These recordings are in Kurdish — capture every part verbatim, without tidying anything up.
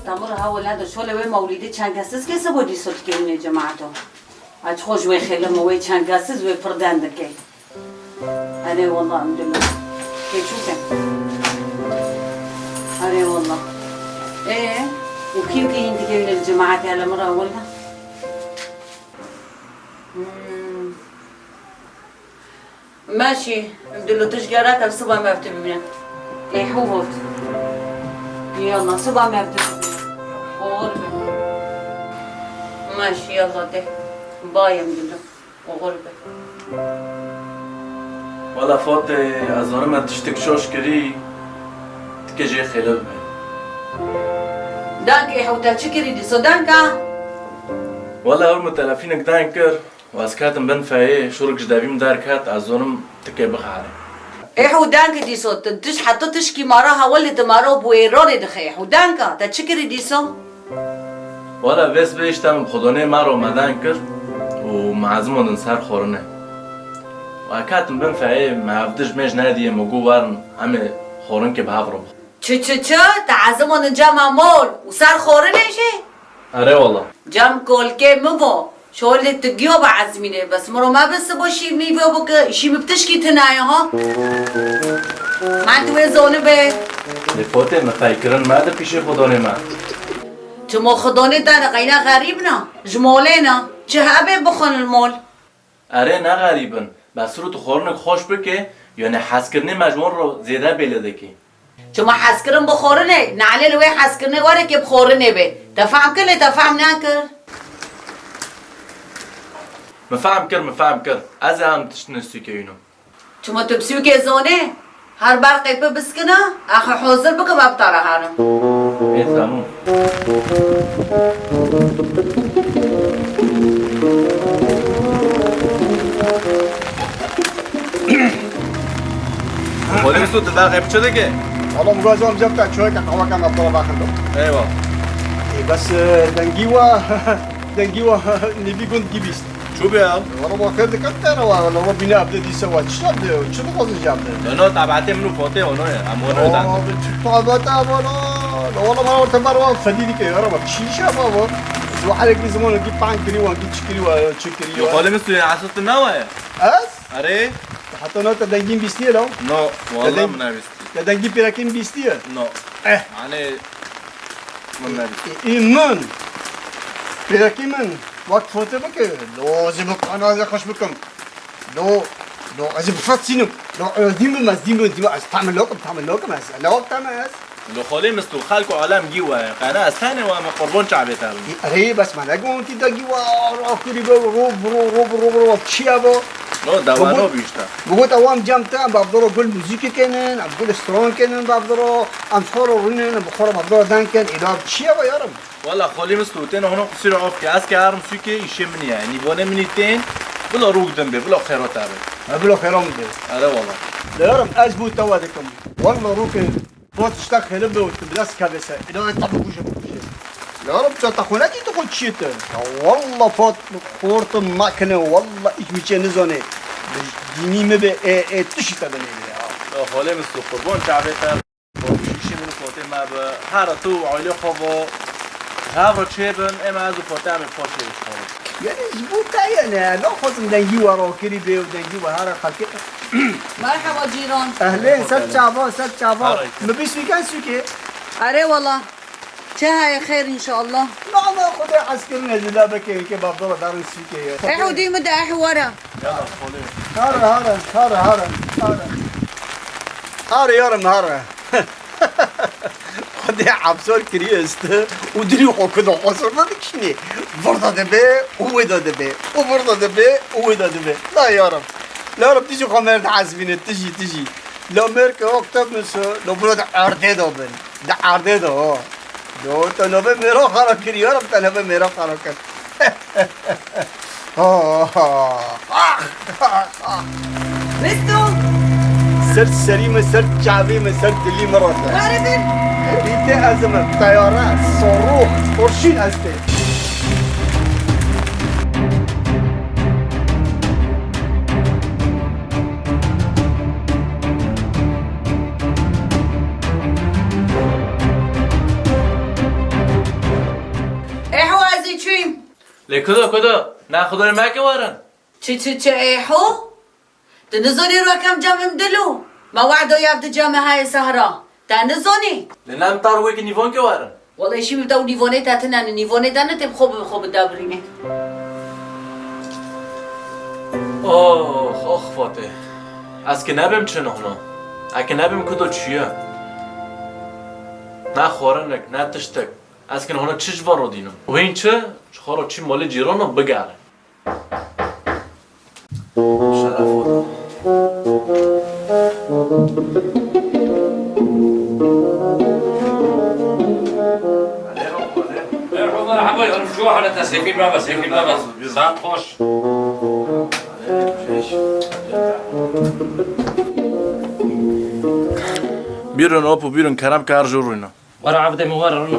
Tamir ha wela de şole wê mewlîdê çengesiz kese bo dîso dikewîne cemaeto. Aç xwe ji wê xêlim û wê çengesiz wê pir den dike. Erê wallah, emdullah. Keçûk e. Erê wallah. Ê, û kî û kî hîn dikevîne li cemaetê hele min re wela? Hmm. Meşî, emdullah, tu ji gerek ev siba me ev tu bibîne. Ê, hû hot. Yallah, siba me ev tu bibîne. Oxir be. Meşî, yallah de. Bay emdullah. Oxir be. Wela Fatê, ez zanim me tiştek şaş kirî, tikê jê xêlil be. Danke, ew te çi kirî dîso, danka? Wela ew min telefînek deng kir û ez ketim bin feyê, şûrik ji devî min derket, ez zanim tikê bixare. Eho danke dîso, tu tiş heta tişkî mara hewilê tu mara bû êranê dixe, eho danka, te çi kirî dîso? Wela vê sibê îşte min bi xwedonê me re me deng kir û me ezimandin ser xwarinê. Û ez ketim bin feyê, me hevdij mêj nediyê, me got werin em ê xwarinkê bi hev re bixwin. Çi, çi, çi? Te ezimandin cem mol û ser xwarinê jî? Erê wela. Cem kolkê min vo. Şolê tu giyo be ezmînê, bes miro me bi sibo şîrnî vê bike, îşî min bi tişkî tune ye ha. Men tu wê zonibe. Lê Fatê, min qey kirin me di pîşê xwedonê me. Çima xwedonê te ne qeyne xerîb ne? Ji molê ne? Çi hebe bixwin li mol? Erê ne xerîb in. Bes rû tu xwarinek xweş bike, yanî hezkirinê me ji wan re zêde bêle dike. Çima hezkirin bi xwarinê? Nalê li wê hezkirinê were ke bi xwarinê be. Te fehm kir lê te fehm nekir. Min fehm kir, min fehm kir. Ez ê em tiştine sûkê wînim. Çima tu bi sûkê zonê? Her berqê pê biskine, axê hozir bikim, ev tara herim. Ê, tamam. Xwedê Misto, tu berqê bi çi dike? Wala, mugazam cem te çoyeke qaweke me bira vexildim. Eywa. Ê, bes, e, dengî wa, dengî wa nîvî gund gibîst. Çû be ya? Wala, wa xêr dikim te re wa, wala, wa bîne evde dîse wa. Çi evde, çi dixwazin ji evde? No, no, tabiatê min û Fatê ono ye. Em ono ye. Aa, bi çi tabiata wala? La wala, ma orta ber wa fedî dike ya, ma çi iş e baba? Ji wa herekî zimanekî pan kirî, wa kî çi kirî, wa çi kirî. Yo, wa. Xalê min suya asas tu nawa ye? Ez? Erê? Heta no te dengîn bîstiye la? No, wala min nebîst. Te dengî pêrekî min bîstiye? No. Eh. Yanî min nebîst. Ê, ê min. Pêrekî min. Wek fote bike. Lo, ez ê bi qanazê xweş bikim. Lo, lo, ez ê bi fet sînim. Lo, ez dîn bim, ez dîn bim, dîn bim. Ez tamil lokim, tamil lokim ez. Lok tam ez. Lo xolê Misto, xelk û alem gî we. Qene ez tenê we, me qurban çavê te bim. Erê, bes me negot tî de gî we, rakirî be, ro, ro, ro, ro, ro, çi ye bo? No, dewano bî işte. Bigot, bigot, ewam cem te, em bi Abdullah Gul muzîkê kenin, em Gul stran kenin bi Abdullah, em xwe re rûnin, em bi xwe re bi Abdullah deng ken, îla çi ye bo yarim? Wala xolê Misto, têne hona qusîra of ke, ez ke herim sûkê, îşê min e. Nîvonê min î tên, bila rûk din be, bila xêra te be. Ha, bila xêra min be. Erê wala. Lê yarim, ez bo te we dikim. Wala rûkê Pot tiştek xêlin be û tu biraz kevê ser. Îna ez te bikuje, bikuje. Ya Reb, tu te xwe nekî tu xwe çiyê te. Ya wallah Pot, xortim makine, wallah hiç mi çê nizane. Dînî mi be, ê, ê, tişî te binêre ya. Ya xolê Misto, qurban çavê te. Pot, îşê min û Potê me be. Here tu û aîlê xwe bo. Hev re çêbin, ê me ez û Potê em ê paşê bişxanin. Yanî ji bo te ye ne, naxwazim dengî we rakirî bê û dengî we here xelkê. Merhaba cîran. Ehlên, ser çava, ser çava. Harika. Mi bîst wîken sûkê. Erê wala. Çi heye xêr înşallah. Na, na, Xwedê hez kirin ez ê la bike, ke bavdala darin sûkê ye. Eh û dî mi de eh were. Yala, xolê. Hare, hare, hare, hare, hare. Hare yarim, hare. Xwedê Ebsar kiriye este û dilî xwe kida xwe sor da dikişînê. Vir da dibe û wê da dibe û vir da dibe û wê da dibe. La yarim. La yarim, tu jî xwe mêr diezmîne, tu jî, tu jî. La mêr ke wek te min so, la bira di erdê da bin. Di erdê da, ha. La te navê mêra xera kir, yarim, te navê mêra xera kir. Misto! Ser serî min, ser çavê min, ser dilî min rate. Were bin! Rîtê ez im, teyare, sorûx, xurşîn ez tê. Ê kudo, kudo, na xudorê me ke warin. Çi, çi, çi, ê ho? Tu nizonî rokem cemim dilo. Me wehdo yev di ceme heye sehra. Te nizonî? Li nem tar wê ki nîvon ke warin. Wele şî bi te û nîvonê te tine ne, nîvonê te ne tê bi xwe bi xwe bi te birîne. Ox, ox Fatê. Ez ki nebim çi nihno. Ez ki nebim kudo çiye. Ne xwarinek, ne tiştek. Ez ki nihno çi ji van rodînim. Û hîn çi? Ji xwe ro çi malê cîrano bigere. Şeref oda. Merhaba, merhaba, yorum şu halde sefil baba, sefil baba. Saat hoş. Buyurun Apo, buyurun, kerem kar juruyna. Were evdê min were rûne.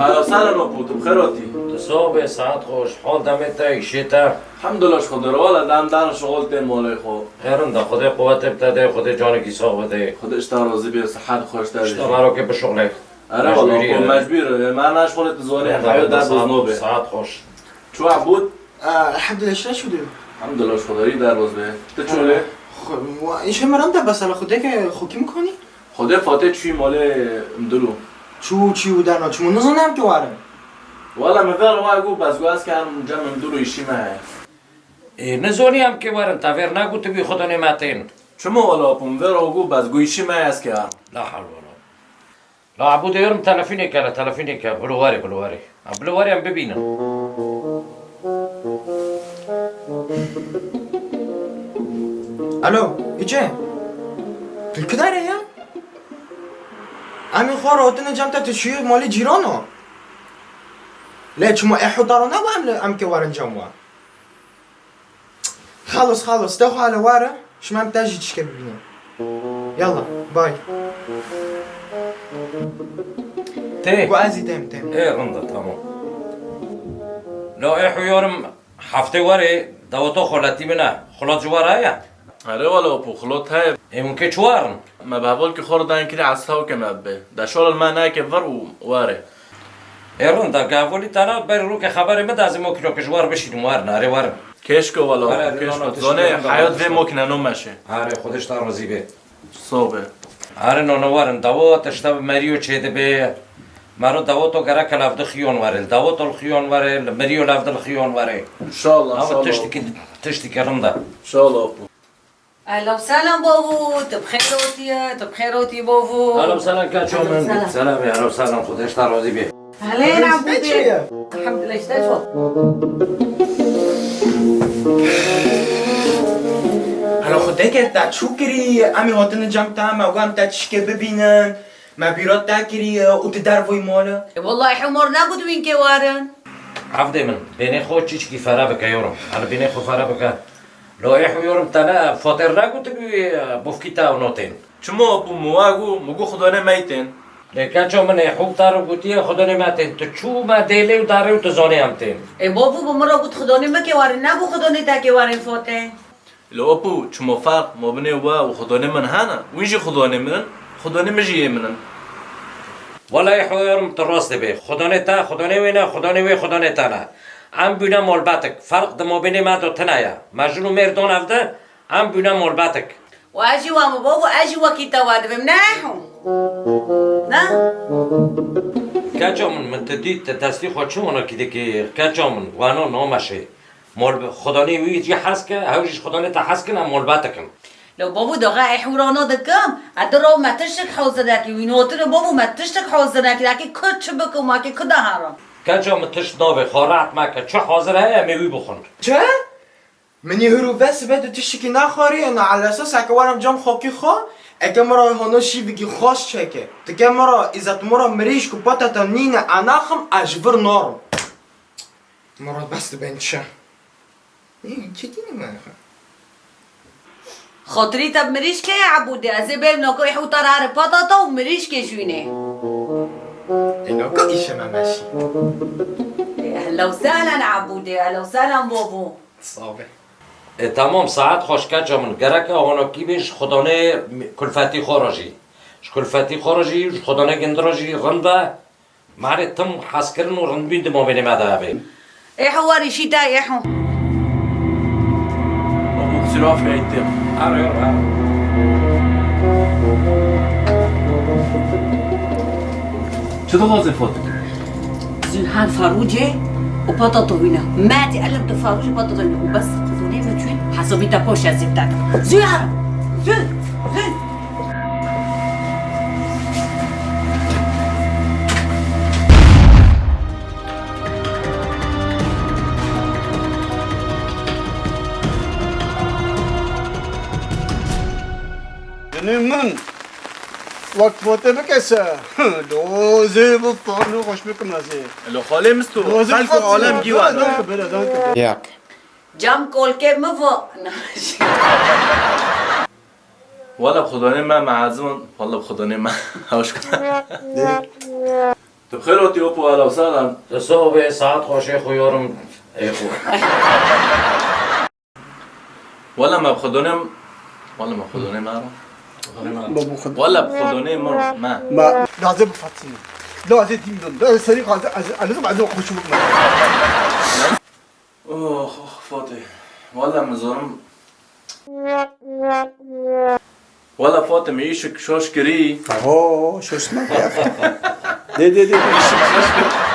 Alo, sala Apo, tu bi xêr hatî. Tu sobe, saet xweş, hol demê te, îşê te. Elhamdulillah, ji Xwedê re, wala dem dan şixul tên molê xwe. Xêrin de, Xwedê quwetê bi te de, Xwedê canekî sax bide. Xwedê ji te razî be, sihet xweş te. Ji te zarokê bişuxle. Ere wala, mecbûr e. Me na şixulê tu zonê, heyo der saet, bizno be. Saet xweş. Çu Ebûd? Elhamdulillah, şira çû diyo. Elhamdulillah, ji Xwedê rî derbaz be. Ti çû lê? Xwe, wa, îşê me rem de bes, ala Xwedê ke xwe kî mikonî? Xwedê Fatê çûyî malê mdiro. Çû, çû dana, çû, nizanim ke warin. Wala, mi ver wa got, bes got, ez ke em cem mdiro îşî me heye. Ê, nizonî em ke warin, te vêr negotibî xwe donê me tên. Çima wala, Apo, mi ver wa got, bes got îşî me heye, ez ke em. La hawle wala. La Ebûdê yorum telefonê kere, telefonê kere. Bilo were, bilo were. Ha, bilo were em bibînin. Alo, Îce. Tu li ku derê ya? Em ê xwe rotine cem te, tu çûyî malê cîrano. Lê çima ê hudaro nabû em li, em ke werin cem we? Xelos, xelos, te xwe hele were, şima em te jî tişke bibîne. Yalla, bay. Tê? Ku ez jî têm, têm. Ê, rinda, tamam. La ê huyarim heftê werê daweta xaletî min e. Xulat ji we re ye? Erê wala Apo, xulat heye. Ê, hûn kê çi warin? Me bi hevalkî xwe re dayîn kirî esra weke me bibe. De şol me neke vir û were. Ê, rind e, ke hevalî te ne, berî rûkê xeberê bide, ez ê mokî rokê ji we re bişînim, werin, erê werin. Kêşko wala, erê, erê, kêşko. Nana, tiştê zanê, rind e, heyat vê mokîne no meşê. Erê, Xwedê ji te razî be. Sobe. Erê, nana werin, dawet tişta bi merîyo çêdibe. Mero daweto gereke levdi xiyon were, li daweto li xiyon were, li merîyo levdi li xiyon were. Înşallah, înşallah. Tiştîkî, tiştîkî rind e. Înşallah Apo. Ehlen selam bavû, tu bi xêr hatiye, tu bi xêr hatî bavû. Ehlen selam keça min. Selam. Selam, ehlen selam, Xwedê ji te razî be. Ehlen Ebûdê. Elhamdulillah, ji te çi? Hela Xwedê ke te çû kirî, em ê hatine cem te, me got em te tişkê bibînin, me bîra te kiriye û tu dervoyî mala. E, wellahî Umar negot wîn ke warin. Evdê min, bênê xwe çîçkî fere bike yorim. Hela bênê xwe fere bike. Lo ê hû yorim te ne, Fatê re gotibî, e, bofkî te ew notên. Çima Apo, mi wa got, mi got xudonê me tên. Lê keça min ê hû te re gotiye xudonê me tên. Tu çû me dêlê û darê û tu zonê em tên. Ê bavû bi min re got xudonê me kê warin, ne got xudonê te kê warin Fatê. Lê Apo, çima ferq ma binê we û xudonê min hene? Wîn jî xudonê min in, xudonê min jî yê min in. Wela ê hû yorim tu rast dibê. Xudonê te, xudonê wê ne, xudonê wê, xudonê te ne. Em bûne malbetik. Ferq di mabênê me de tune ye. Me jin û mêr dan evde, em bûne malbetik. Û ez jî wa min bavû, ez jî wekî te wa dibim, ne hû? Ne? Keça min, min tu dît, tu destî xwe çi wanakî dikî? Keça min, weno nameşê. Mol-, xudanê wî jî hez ke, ew jî ji xudanê te hez kin, em molbetik in. Lê bavû, daxa ê hûrana dikim, ez di ro me tiştek hazir nekî, wî notire bavû me tiştek hazir nekî, dakî ku çi bikim, wekî ku de herim. Keça min tişt navê, xwe rehet meke, çi hazir heye, em ê wî bixwin. Çi? Min ê hûr û ve sibe tu tiştekî naxwarî, ena ala esas eke werim cem xakî xwe, eke min re hano şîvekî xweş çeke. Dike min re îzet min re mirîşk û patata nîne, ez naxim, ez ji vir narim. Min re bes dibe çi? Nê, çi dîne me? Xatirî te bi mirîşkê ye Ebûdê, ez ê bêm nako ê hûta re patata û mirîşkê jûnê. Ê nako îşe me meşî. Ehlen û sehlen Ebûdê, ehlen û sehlen bavû. Sabe. E, tamam, saet xweş keça min. Gereke honokî bê ji xudanê kulfetî xwe re jî. Ji kulfetî xwe re jî, ji xudanê gindi re jî rind be. Marê tim hezkirin û rindbîn di mabênê me de hebe. Ê hewarî şî te ê hew. Abo, xiraf heytê. Aro, aro, aro. Çi dixwazê Fatih? Zû her farûcê û pata to wîne. Me dî elem tu farûcê pata to wîne. Û bes xizûnê min çûn hesabî te poşe zî te. Zû her. Zû. Zû. Dinê min, wek fote bike se. Lozê bi pano xweş bikim ez ê. Lo xalê misto, Lozê xelk û alem gî wan. Danke bere, danke bere. Yak. Cam kolkê mi vo. Wala bi xudonê me, me ezon. Wala bi xudonê me. Hoş. Tu bi xêr hatî Opo, ehla salan. Tu soh bê, saet xweşê xwe yorum ê xwe. Wala me bi xudonê, wala me bi xudonê me ra. Wala bi xudonê me, me. Ma lazê bi Fatîme. Lazê dîm dön. Lazê serî lazê ez, ez, ez, ez xweş bikme. Oh, oh, Fatih. Wala min zorim. Wala Fatih, me îşik şoş kirî. Ho, şoş me. De, de, de. Îşik şoş kirî.